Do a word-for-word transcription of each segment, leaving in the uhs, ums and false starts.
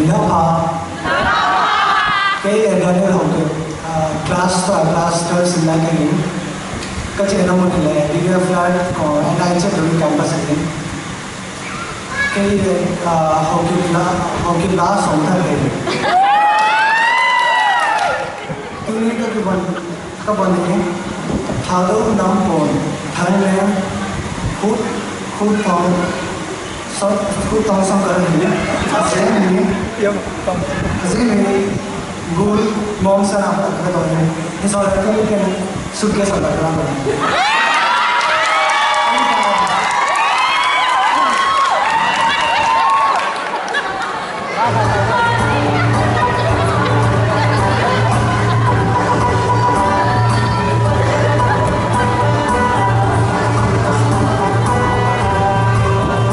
Nilhah pha. Kei le Daniel Haokip, ah, class twelve, class twelve simlai kahi. Kachena mun le Rivière Fleuri ko, N I H Degree Campus ahi. Kei le, ah, Haokip la, Haokip la song tha kahi. Tuni kakibon, kabon hi, Thadou Nampon, Thailand, Khut, Khutthong, Sa-, Khutthong Sangkar hi, Azem hi, Azem hi, Gul, Mong Sana, Katon hi, hi Sora Kani Kani, Suitcase Sora Kani Kani.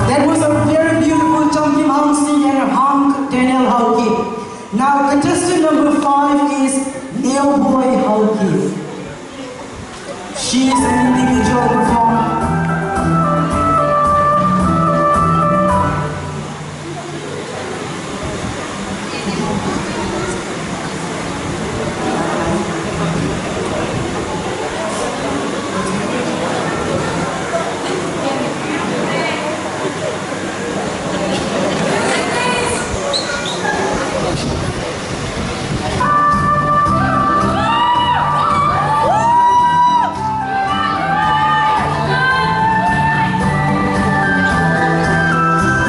That was a very beautiful Changkim Hangsing and Hang Daniel Haokip. Now, contestant number five is Neoboy Haokip. She is an individual performer.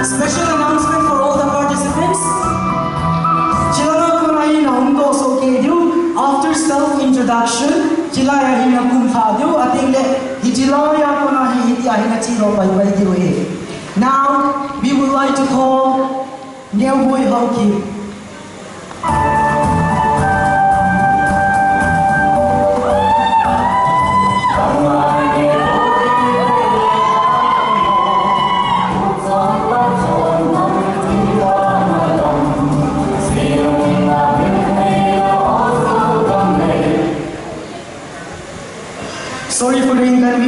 Special announcement for all the participants. Chilai a kona hi na hung tohsoh kei diu. After self introduction, chilai a hi na kumlha diu. Ating le, hi chilai a kona hi, hitia hi na chilo pai pai diu hi. Now, we would like to call Neoboy Haokip.